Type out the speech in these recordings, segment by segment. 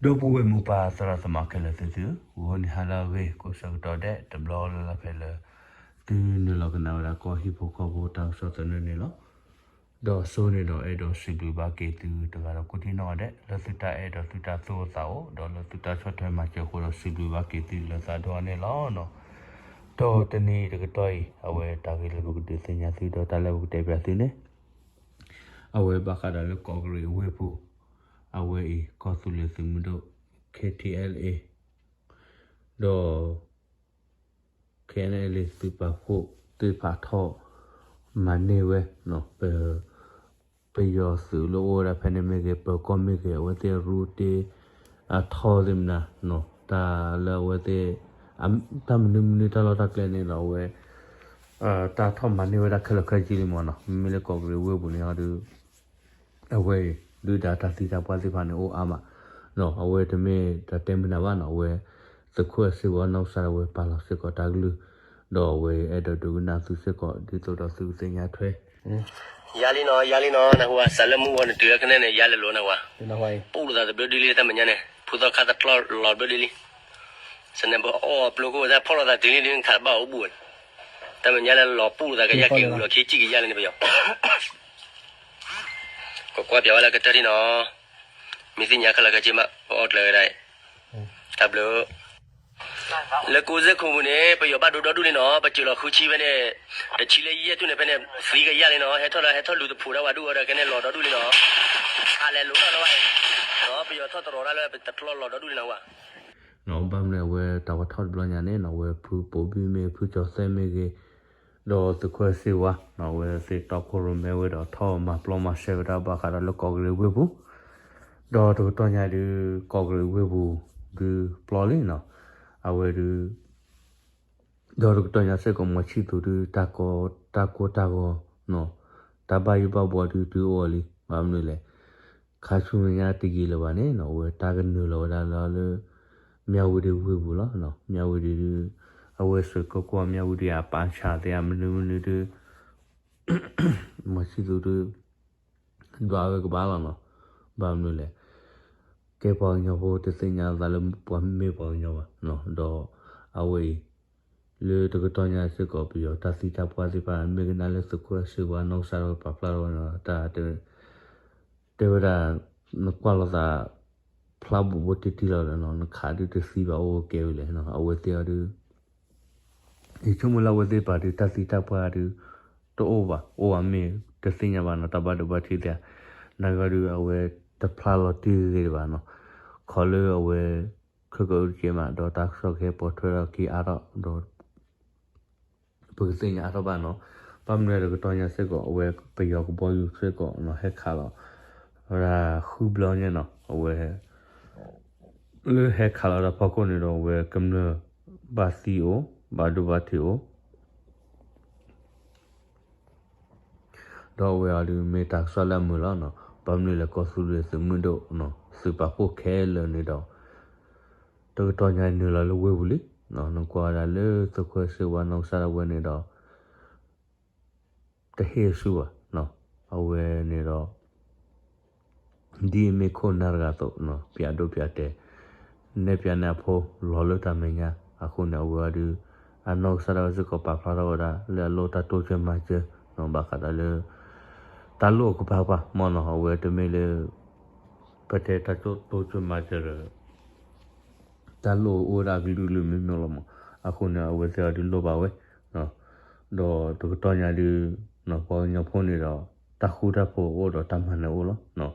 ဒီပုၢ်ဝဲၢ်မိၢ်ပၢ်သရၣ်သမါခဲလၢာ်သ့ၣ်သုဧၢ, ဂီၤနံၤဟါလၢအဂ့ၤ ကိးဆၢကတီၢ်ဒဲး တဘျီလၢ်လၢ်ဖဲလၢ သုနုာ်လီၤကနၣ်ဝဲဒၣ်ကီၢ်ဟံၣ်ဖိဃီဖိတၢ်ကစီၣ်သနၢၣ်န့ၣ်လီၤ. ဒီးအဆိန့ၣ်ဒီးအဲၣ်ဒိးစံးဘျုးဘၣ်က့ၤသုတဂၤဒီးကိးဒံနီၢ်ဂၤဒဲး လၢသုတၢ်အဲၣ်ဒီးသုတၢ်သူၣ်အိၣ်သးအိၣ် ဒီးလၢသုတၢ်ဆီၣ်ထွဲမၤစၢၤအဃိဒီးစံးဘျုးဘၣ်က့ၤသုလၢသးဒီဖျၢၣ်န့ၣ်လီၤ. ဒီးတနံၤအံၤတကတီၢ်အံၤ အဝဲတၢ်ဂ့ၢ်လၢပကဒုးသ့ၣ်ညါသုဒီးတၢ်လၢပကတဲပၠးသုန့ၣ် အဝဲဘၣ်ဃးဒီးလၢကီၢ်ကရံၣ်အဝ့ၢ်ပူၤ အဝဲအံၤ ကီၢ်သူလ့ၤသုးမုၢ်ဒိၣ် K T L A ဒီး K N L A သုးပာ်ဖှိၣ်သ့ၣ်တဖၣ်ထီၣ်မၤန့ၢ်ဝဲ ပ ပယီၤသုးလၢအိၣ်ဝဲဒၣ်ဖဲန့ၣ်မ့ၢ်ဂ့ၤ ပၢၤကီၢ်မ့ၢ်ဂ့ၤ အဝဲသ့ၣ်အရူတ့ အထီၣ်သ့ၣ်မနၤ တၢ်လၢအဝဲသ့ၣ် တၢ်မနုၤမနုၤတၢ်လီၢ်တၢ်ကျဲန့ၣ်ဒီးအဝဲ တၢ်ထီၣ်မၤန့ၢ်ဝဲဒၣ်ခဲလၢာ်ခဲဆ့လံမ့ၢ်နီၤ မ့မ့ၢ်လၢကီၢ်ကရံၣ်ဝ့ၢ်ပူၤန့ၣ်ဒီး အဝဲအံၤ ဒုၣ်ဒါတၢ်သံတၢ်ပှၢ်သ့ၣ်တဖၣ်န့ၣ်အိၣ်အါမး အဝဲတမ့ၢ်တၢ်တဲမုာ်နၤဘၣ်နီၤ အဝဲ သုးခိၣ်အဲၣ်စ့ဝါနီၢ်ကစၢ်ဒၣ်ဝဲပာ်လီၤစ့ၢ်ကီးတၢ်ကလုၢ် ဒီးအဝဲအဲၣ်ဒိးဒုးကနၣ်သုစ့ၢ်ကီး ဒ်သိးဒီးသုကသ့ၣ်ညါထွဲ ယါလံနီၤ ယါလံနီၤ နဟူဧါ စးလၢမူဂီၤနတုၤလၢကနဲၣ်န့ၣ် ယါလဲၤလိာ်နဟူဧါ ပူၣ်လိာ်သးတဘျုးဒ်လံ တၢ်မဲာ်ညါန့ၣ် ဖိသီခါတကျီလီၤတဘျုးဒ်လံ စနဲၣ်ဘၣ်အီၣ်ပျိခိၣ် တၢ်ဖီၣ်လိာ်သးတုၤလံဒ်နခးဘၣ်အိၣ်ဘူးဝဲ တၢ်မဲာ်ညါလၢလီၤပူၣ်လိာ်သးကယၢ်က့ၤဝံၤလီၤခံစံၣ်ကယၢ်လံန့ၣ်ပယီၤ ကကွၢ်ပၠးဝဲလၢကတၢၢ်ထံနီၤ မ့ၢ်သ့ၣ်ညါခဲလၢာ်ခဲဆ့မး ပအီၣ်ကျၢၤဝဲဒၣ် တၢ်ဘျုး လၢကိးစဲၢ်ခိၣ်ပူၤန့ၣ် ပယီၤဘၣ်ဒိဒီဒူၣ်လံနီၤ ပစၢၤလီၤဃုဆံဖဲန့ၣ် တဆံလၢယဲၢ်တူၢ်န့ၣ်ဖဲန့ၣ် သံကယၢ်လံနီၤ ဟဲထီၣ်လၢ ဟဲထီၣ်လူၤတဖိးဒၣ်ဝဲဒူၣ်အီၤဒီး ကဲန့ၣ်လီၤဒီဒူၣ်လံနီၤ အလဲၤလိၤထီၣ်လၢဝဲ ပယီၤထီၣ်တရီၤတၢ်လၢပတကျီလီၤဒီဒူၣ်လံနီၤဝဲ ဘၣ်မနုၤအဝဲတၢ်ဝဲထီၣ်တဘျီညါန့ၣ်နီၤ အဝဲဖုပိာ်ဘံၣ်မ့ၢ်ဂ့ၤ ဖုကၠီၤသဲမ့ၢ်ဂ့ၤ ဒီးသုးခိၣ်စ့ဝါ အဝဲသ့ၣ်တီခိၣ်ရိၣ်မဲဝဲဒီးထီၣ်မၤပျီမၤစဲဝဲဒၣ်ဘၣ်ဃးဒီးလၢကီၢ်ကရံၣ်ဝ့ၢ်ပူၤ ဒီးတကတီၢ်ညါဒုး ကီၢ်ကရံၣ်ဝ့ၢ်ပူၤ ဒုးပျီလံနီၤ အဝဲဒုး ဒီးတကတီၢ်ညါစ့ၢ်ကီး မီၤဆံၣ်သူးဒုး တၢ်ကိၢ်တၢ်ဂီၤ တၢ်ဘၣ်ယိၣ်ဘၣ်ဘှီဒုး တုၤအိၣ်အီၤလံ ဘၣ်မနုၤလဲၣ် ခါဆူမဲာ်ညါတယံာ်လၢၤဘၣ်န့ၣ်နီၤ အဝဲတၢ်ကနုာ်လီၤဝဲဒၣ်လၢ လၢ မၠၣ်ဝတံၣ်ဝ့ၢ်ပူၤလီၤ မၠၣ်ဝတံၣ်ဒုး အဝဲစၢၤကကွၢ်မၠၣ်ဝတံၣ်အပၢ်ဆၣ်သ့ၣ်အမနုၤမနုၤဒုး မီၤဆံၣ်သူးဒုး ဒွးဝဲကဘၣ်လီၤနီၤ ဘၣ်မနုၤလဲၣ် ကဲပှၤကညီဖိတသ့ၣ်ညါသးလၢပှၤမ့ၢ်ပှၤကညီဘၣ် ဒီးအဝဲအံၤ လၢတကတီၢ်ညါစ့ၢ်ကီး ပယီၤတၢ်သံတၢ်ပှၢ်သ့ၣ်တဖၣ် မ့ၢ်ကနၣ်လၢသုးခိၣ်စ့ဝါနီၢ်ကစၢ်ဒၣ်ဝဲ ပာ်ဖျါထီၣ်ဝဲနီၤ တၢ် တဲဝဲဒၣ် နကွၢ်လိာ်သး ဖျါဘူးဘူးတံၢ်တံၢ်လီၤဒီးနီၤ နခးဒုးတသံဘၣ်အိၣ်ကဲဝဲလဲၣ် အဝဲသ့ၣ်အီၤဒုး ယဆိကမိၣ်လၢအဝဲသ့ၣ်တဖၣ်ဒုး တၢ်သံတၢ်ပှၢ်ဒုး တအိၣ်ဘၣ် အိၣ်ဘၣ်မ့ၢ်တသ့ၣ်ညါဘၣ်နီၤ တၢ်ဘၣ်ဒိဘၣ်ထံးသ့ၣ်ဧါ နာ်က့ဒုး အဝဲတဖျါလီၤတံၢ်ဂ့ၤဂ့ၤဘၣ်နီၤ ခီလၢအဝဲ ခဲကအုတကဲမး ဒီးတၢ်ကစီၣ်ကဟဲပိာ်ထွဲထီၣ်ခံအါထီၣ်ဒီး ပကသ့ၣ်ညါအါထီၣ်ဘၣ်နီၤ ဘၣ်မနုၤတကတီၢ်ညါစ့ၢ်ကီး အဝဲပယီၤကဘီယူၤစ့ၢ်ကီးနီၤ ဟဲခးလီၤ ဝဲဒၣ်ဃုဘျီညါနီၤ အဝဲ လၢဟဲခးလီၤတၢ်ဖီခိၣ်န့ၣ်ဒီး အဝဲကမျၢၢ်ဘၣ်သံအိၣ် ဘၣ်ဒိဘၣ်ထံးအိၣ် ဒီးအဝဲအီၤဒုးမ့ၢ်တၢ်ကစီၣ်လၢအမုာ်လီၤနီၤ ဘၣ်မနုၤလဲၣ် ကီၢ်သူလ့ၤသုးမုၢ်ဒိၣ်နီၤ သုးပာ်ဖှိၣ်ခဲလၢာ်န့ၣ်ဒီး တကတီၢ်ညါနုာ်လီၤလၢဝ့ၢ်ပူၤလံနီၤ နကွၢ်ဝဲဒၣ်လၢသုးခိၣ်စ့ဝါနီၢ်ကစၢ်ဒၣ်ဝဲန့ၣ်ဒီး တဟ့ၣ်အစုဘၣ်နီၤ အဝဲန့ၣ်ဒီး ဒ်အမ့ၢ်ခိၣ်နၢ်တဂၤအသိးနီၤ ပၠးဒိပၠးတဲာ် နဲၣ်ပၠးနဲၣ်အဖိလီၤလၢတၢ်မဲာ်ညါ အဃိန့ၣ် အဝဲအီၤဒုး အနီၢ်ကစၢ်ဒၣ်ဝဲစ့ၢ်ကီးပာ်ဖျါထီၣ်ဝဲဒၣ် လၢအလိၣ်တၢ်တိစၢၤမၤစၢၤနီၤ ဘၣ်ဃးဒီးလၢ တၢ်လိၣ်ကပၤပၤမ့ၢ်နီၤ အဝဲတမ့ၢ်လၢ ပတဲတၢ်တိစၢၤမၤစၢၤဒီး တၢ်လိၣ်အိၣ်ဝဲဒၣ်ကလုာ်ကလုာ်မံၤမံၤလီၤမး အဃိန့ၣ် အဝဲသ့ၣ်အီၤဒုးလိၣ်ဘၣ်ဝဲ ဒီးတကတီၢ်ညါဒုး ပှၤကညီဖိန့ၣ်ဒီး တၢ်ဃူတၢ်ဖိးအိၣ်ဒီးတၢ်မၤနၢၤအိၣ်လီၤ.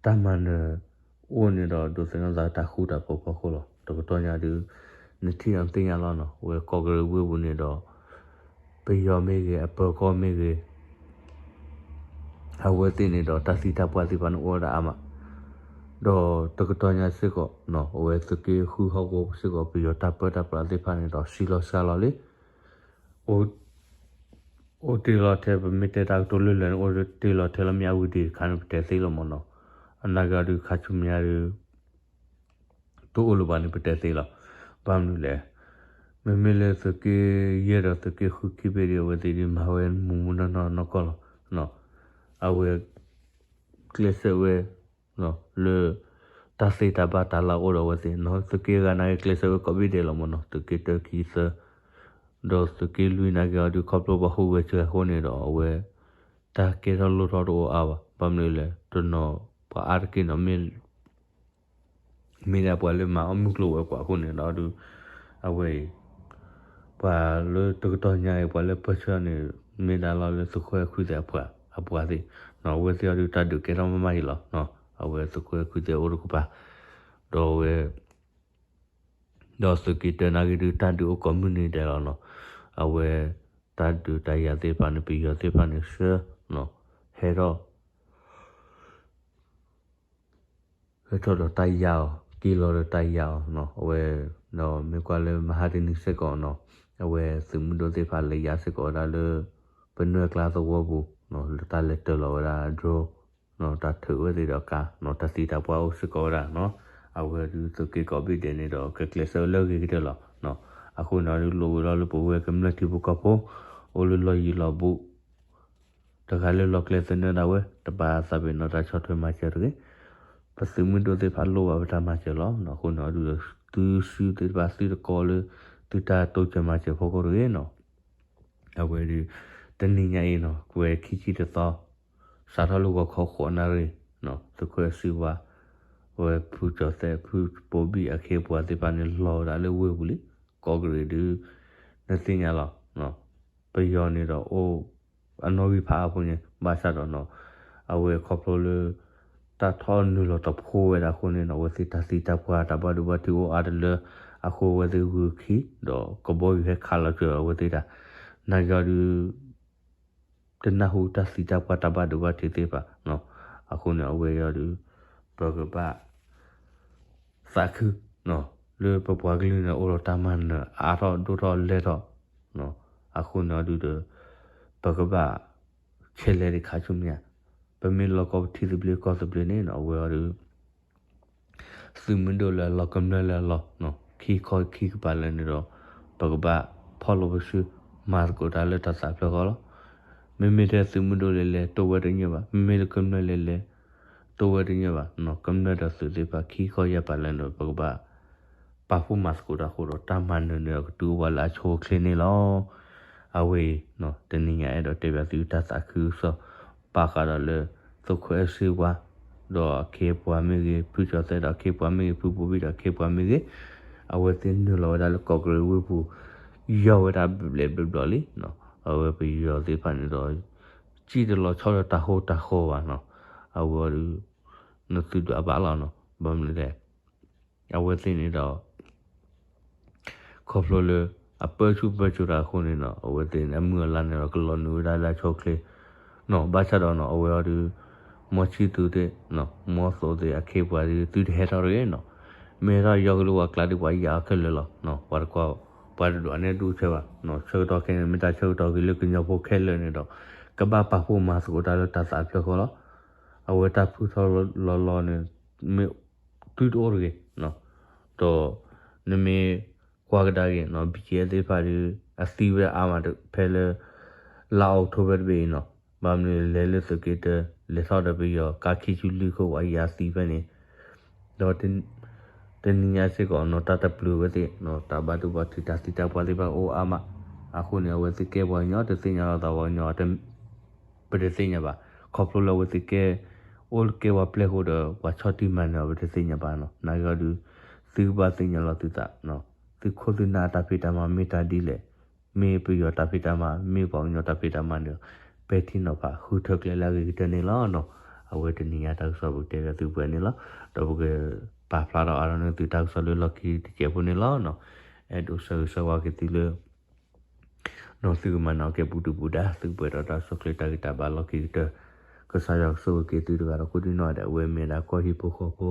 တၢ်မၤနၢၤအိၣ်န့ၣ်ဒီး ဒိးသန့ၤသးတၢ်ဃူတၢ်ဖိးဖီခိၣ်လီၤ. တကတီၢ်ညါဒုး နထံၣ်အီၤသ့ၣ်ညါလီၤနီၤ အဝဲကီၢ်ကရံၣ်ဝ့ၢ်ပူၤန့ၣ်ဒီး ပယီၤမ့ၢ်ဂ့ၤ အပၢၤကီၢ်မ့ၢ်ဂ့ၤ အဝဲသ့ၣ်န့ၣ်ဒီး တၢ်သံတၢ်ပှၢ်သ့ၣ်တဖၣ်န့ၣ်အိၣ်ဝဲဒၣ်အါမး, ဒီးတကတီၢ်ညါစ့ၢ်ကီး အဝဲသုးက့ဃုဟီၣ်ကဝီၤစ့ၢ်ကီး ပယီၤတၢ်ပၢတၢ်ပြးသ့ၣ်တဖၣ်န့ၣ်ဒီး ဆံးလီၤစှၤလီၤလံ. အိၣ်တ့ၢ်လီၤထဲ ပမ့ၢ်တဲတၢ်ကတိၤလၢလၢာ်န့ၣ် အိၣ်တ့ၢ်လီၤထဲလၢမၠၣ်ဝတံၣ်တခါန့ၣ် ပတဲသ့လီၤမးနီၤ. အနာ်က့ဒုး ခါဆူမဲာ်ညါဒုး တအိၣ်လၢၤဘၣ်န့ၣ် ပတဲသ့လီၤ. ဘၣ်မနုၤလဲၣ်, မ့မ့ၢ်လၢသုးက့ယဲၢ်ဒီးသုးက့ဃုခံဘ့ၣ်ဒုး အဝဲသ့ၣ်ဒုးမၤဝဲမုၢ်မုၢ်နီၢ်နီၢ်နီၢ်ကီၢ်လီၤ. အဝဲ ကျဲးစၢးဝဲ လၢ တၢ် တၢ်သ့တၢ်ဘၣ်တၢ်လၢအိၣ်ဒီးအဝဲသ့ၣ်နီၤ သုးက့ဂၤနာ်က့ကျဲးစၢးဝဲကိးဘ့ၣ်ဒဲးလီၤမ့ၢ်နီၤ သုးက့တၢခံသၢ ဒီးသုးက့လွံၢ်နာ်က့အီၤဒုး ခီဖျိပှၤဟူးဂဲၤစှၤအဃိန့ၣ်ဒီး အဝဲ တၢ်ကဲထီၣ်လိၣ်ထီၣ်တအိၣ်အါဘၣ်. ဘၣ်မနုၤလဲၣ် တနီၤပှၤအါတက့ၢ်နီၤ မ့ၢ် မ့ၢ်ဒၣ်ပှၤလၢမၤအီၣ်မုၢ်ကျိၤဝဲၤကွာ်အဃိန့ၣ်ဒီးဒုး အဝဲအံၤ ပှၤလၢတကတီၢ်ညါအံၤ ပှၤလၢပၢဆှၢန့ၣ် မ့ၢ်ဒၣ်လီၤလၢသုးခိၣ်အဲခွံသဲးအပှၤ အပှၤသ့ၣ်နီၤ အဝဲသ့ၣ်အီၤဒုးတၢ်ဒုးကဲထီၣ်မးမးအံၤလီၤ. အဝဲသုးခိၣ်အဲခွံသဲးအိၣ်တကပၤ ဒီးအဝဲ ဒီးသုးက့တၢနာ်က့ဒုး တၢ်ဒုးအိၣ်ကိးမုၢ်နံၤဒဲးလီၤနီၤ. အဝဲ တၢ်ဒုးတၢ်ယၤသ့ၣ်တဖၣ်န့ၣ် ပယီၤသ့ၣ်တဖၣ်န့ၣ် ဆှၢ ဟဲထီၣ် ဟဲထီၣ်ဒီးတၢ်ယၤအီၤ က့ၤလီၤဒီးတၢ်ယၤအီၤနီၤ. အဝဲ ဒီးမ့ၢ်ကွၢ်လၢမဟါတနံၤစ့ၢ်ကီးနီၤ အဝဲသုးမုၢ်ဒိၣ်သ့ၣ်တဖၣ်လဲၤယါစ့ၢ်ကီးဝဲဒၣ်လၢ ပနွဲၢ်ကျါသဝီပူၤ လၢတၢ်လဲၤတၢၤလီၤဝဲဒၣ် drone တၢ်ထုးဝဲသ့ၣ်ဒီးကါ တၢ်သံတၢ်ပှၢ်အိၣ်စ့ၢ်ကီးဝဲဒၣ်နီၤ. အဝဲဒုးသုးက့ကိးဘ့ၣ်ဒဲးန့ၣ်ဒီး ကကျဲးစၢးလၢအဂ့ၤကတၢၢ်လီၤ. အဃိန့ၣ်ဒုးလိၣ်ဝဲလီၤလၢပဝဲကမျၢၢ်ထံဖိကီၢ်ဖိ အိၣ်လၢလီၢ်ယံၤလီၢ်ဘူး တဂၤလၢလီၢ်ကျဲသနၢၣ်ဒၣ်ဝဲ တဘၣ်သးပ့ၤနီၣ်တၢ်ဆီၣ်ထွဲမၤစၢၤတဂ့ၤ. ပသုးမုၢ်ဒိၣ်သ့ၣ်တဖၣ်လိၣ်ဘၣ်ပတၢ်မၤစၢၤလီၤ. အဃိန့ၣ်ဒုး သုစုသ့ၣ်တဖၣ်သုတကီလၢ သုတၢ်တိစၢၤမၤစၢၤဖီခိၣ်တဂ့ၤနီၤ. အဝဲဒုး တနံၤညါအံၤနီၤ ကွဲးခံဆံတသီ စးထီၣ်လၢဂီၤခီဃိးနၣ်ရံၣ် သုးခိၣ်အဲဆှံဝါ အဝဲဖုကၠီၤသဲး ဖုပိဘံၣ်အခ့အပှၤသ့ၣ်တဖၣ်န့ၣ် လီၤဝဲဒၣ်လၢဝ့ၢ်ပူၤလံ ကီၢ်ကရ့ၣ်ဒုး နသ့ၣ်ညါလီၤ. ပယီၤန့ၣ်ဒီးအိၣ် အနီၣ်ဂံၢ်ဖးအါဖိန့ၣ် ဘၣ်ဆၣ်ဒီးနီၤ အဝဲခီဖျိလၢ တၢ်ထီၣ်နုာ်လီၤတဖိဝဲဒၣ်အဃိန့ၣ်နီၤ အဝဲသ့ၣ်တၢ်သံတၢ်ပှၢ်တၢ်ဘၣ်ဒိဘၣ်ထံးအိၣ်အါတလၢ အဃိအဝဲသ့ၣ်ဂုၤခံ ဒီးကဘီယူၤဟဲခးလီၤစၢၤအဝဲသ့ၣ်တၢ် နာ်က့အီၤဒုး တနၢ်ဟူတၢ်သံတၢ်ပှၢ်တၢ်ဘၣ်ဒိဘၣ်ထံးသ့ၣ်တဖၣ်နီၤ. အဃိန့ၣ် အဝဲအံၤဒုး ပကဘၣ် သးခု လၢပပှၤကလုာ်န့ၣ် အိၣ်ဒီးတၢ်မၤနၢၤအါထီၣ်ဒိၣ်ထီၣ်လဲၢ်ထီၣ် အဃိန့ၣ်အီၤဒုးဒီး ပကဘၣ် ဆဲးလဲၤတခါဆူမဲာ်ညါ ပမ့ၢ်လီၤကီၢ်ပထံသဘျ့ကီၢ်သဘျ့န့ၣ်နီၤ အဝဲအီၤဒုး သုးမုၢ်ဒိၣ်လၢအလီၢ်ကမျၢၢ်လၢအလီၢ် ခံခီခံကပၤလၢာ်န့ၣ်ဒီး ပကဘၣ်ဖီၣ်လိာ်ပစု မၤသကိးတၢ်လၢတၢ်သးဖျၢၣ်ဃီလီၤ. မ့မ့ၢ်ထဲသုးမုၢ်ဒိၣ်လဲၤလဲၤ တိဝဲတညၣ်ဘၣ်, မ့မ့ၢ်လၢကမျၢၢ်လဲၤလဲၤ တိဝဲတညၣ်ဘၣ်, ကမျၢၢ်ဒီးသုးသ့ၣ်တဖၣ်ခံခီယါပၤလၢာ်န့ၣ်ဒီး ပကဘၣ် ပာ်ဖှိၣ်မၤသကိးတၢ်အဃိဒီး တၢ်မၤနၢၤန့ၣ်ဒီးကတုၤအိၣ်ဝဲလၢအဆိအချ့န့ၣ်လီၤ. အဝဲအံၤ တနံၤညါအဲၣ်ဒိးတဲဘၣ်သုတၢ်သးခုကစီၣ် ဘၣ်ဃးဒီးလၢ သုးခိၣ်အဲဆှံဝါ ဒီးအခ့အပှၤမ့ၢ်ဂ့ၤ, ဖုကၠီၤသဲးဒီးအခ့အပှၤမ့ၢ်ဂ့ၤ, ဖုပိဘံၣ်ဒီးအခ့အပှၤမ့ၢ်ဂ့ၤ, အဝဲသ့ၣ်နုာ်လီၤဝဲဒၣ်လၢကီၢ်ကရ့ၣ်ဝ့ၢ်ပူၤ ယီၢ်ဝဲဒၣ်ဘျဲးဘျဲးဘျီလံ. အဝဲပယီၤသ့ၣ်တဖၣ်န့ၣ်ဒီး စံၣ်တလီၤဆီဒီးတၢ်ဃိတၢ်ဃီဘၣ်နီၤ. အဝဲဒုး နသုဒွးဘၣ်လီၤနီၤ. ဘၣ်မနုၤလဲၣ် အဝဲသ့ၣ်န့ၣ်ဒီး ခီဖျိလၢ အပၢဆူၣ်ပၢစိးတၢ်အဃိန့ၣ်နီၤ အဝဲသ့ၣ်န့ၣ် အမုၢ်အလါန့ၣ်ဒီး ကလီၤနုာ်ဝဲဒၣ်လၢအဆိအချ့ နီၤ. ဘၣ်ဆၣ်ဒီးနီၤ အဝဲအီၤဒုး မီၤဆံသူးသ့ၣ် မီၤသိးသ့ၣ် အခ့အပှၤဒုး သုတဟဲထီၣ်တဂ့ၤနီၤ. မ့ၢ်ထီၣ်ယီၢ်ကလုၢ်ဝဲကျါဒုး ပှၤယါအီၤခဲလၢာ်လီၤ. ပှၤတကွၢ် ပှၤတဒွးန့ၢ်ဒူၣ်ဆၢဘၣ်. ဆၢကတီၢ်ခဲအံၤန့ၣ် မ့ၢ်တၢ်ဆၢကတီၢ်ဂ့ၤလၢကညီဖိခဲလၢာ်န့ၣ်ဒီး ကဘၣ်ပာ်ဖှိၣ်မၤသကိးတၢ်လၢတၢ်သးဖျၢၣ်ဃီလီၤ. အဝဲတၢ်ဖုထီၣ်လီၤလီၤန့ၣ် မ့ၢ်သုတအိၣ်တဂ့ၤ ဒီး နမ့ၢ်ကွၢ်ကဒါက့ၤနီၤ ဘံၣ်ကဲသ့ၣ်တဖၣ်ဒီး အသံဝဲအါမးဖဲလၢ လါအီးကထိဘၢၣ်တဘ့ၣ်အံၤနီၤ. ဘၣ်မနုၤလဲၤလၢသုးက့တၢ လဲၤထီၣ်ဒီးပယီၤကါခံဆူလွံၢ်ခိၣ်ဝဲယါသံဖဲန့ၣ် ဒီး တနံၤညါစ့ၢ်ကီးနီၤ တၢ်တပျုာ်ဝဲသ့ၣ်နီၤ တၢ်ဘၣ်ဒိဘၣ်ထံးတၢ်သံတၢ်ပှၢ်သ့ၣ်တဖၣ်အိၣ်အါမး. အဃိန့ၣ် အဝဲသ့ၣ်ကဲပှၤကညီတသ့ၣ်ညါလီၤသးပှၤကညီ ပတသ့ၣ်ညါဘၣ်. ခီဖျိလၢအဝဲသ့ၣ်ကဲ အိၣ်ကဲပှၤပျဲၢ်ဃိဒီး ပှၤဆီၣ်တံၢ်မၤနၢၤအီၤပတသ့ၣ်ညါဘၣ်နီၤ. နာ်က့အီၤဒုး သုကဘၣ်သ့ၣ်ညါလီၤသုသး သုခိၣ်သုနၢ်အတၢ်ဖံးတၢ်မၤမ့ၢ်တၢ်ဒ်လဲၣ်, မ့ၢ်ပယီၤတၢ်ဖံးတၢ်မၤ မ့ၢ်ပှၤကညီတၢ်ဖံးတၢ်မၤန့ၣ်ဒီး ပဲာ်ထံနီၤဖးဃုထၢကျဲလၢအဂ့ၤကတၢၢ်န့ၣ်လီၤနီၤ. အဝဲတနံၤညါတၢ်ကစီၣ်ပကတဲဘၣ်သုပှဲၤန့ၣ်လီၤ. ဒီးပကပာ်ဖျါထီၣ်အါထီၣ်န့ၢ်သုတၢ်ကစီၣ်လၢလီၢ်ခံတစဲးဖိန့ၣ်လီၤနီၤ. အဲၣ်ဒိးဆၢဂ့ၤဆၢဝါက့ၤသုလၢ နီၢ်သုကမၤနၢၤက့ၤပူၤဒုၣ်ပူၤဒါ သုကပှဲၤဒီးတၢ်ကစီၣ်ချ့တၢ်ဂံၢ်တၢ်ဘါလီၢ်ခံကတၢၢ်, ကစၢ်ယွၤကဆိၣ်ဂ့ၤက့ၤသုတဂၤဒီးကိးဒံနီၢ်ဒဲး အဝဲမ့ၢ်ဒၣ်ကီၢ်ဟံၣ်ဖိဃီဖိ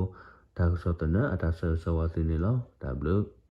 တၢ်ကစီၣ်သနၢၣ်အတၢ်ဆၢဂ့ၤဆၢဝါသုန့ၣ်လီၤ. တၢ်ဘျုး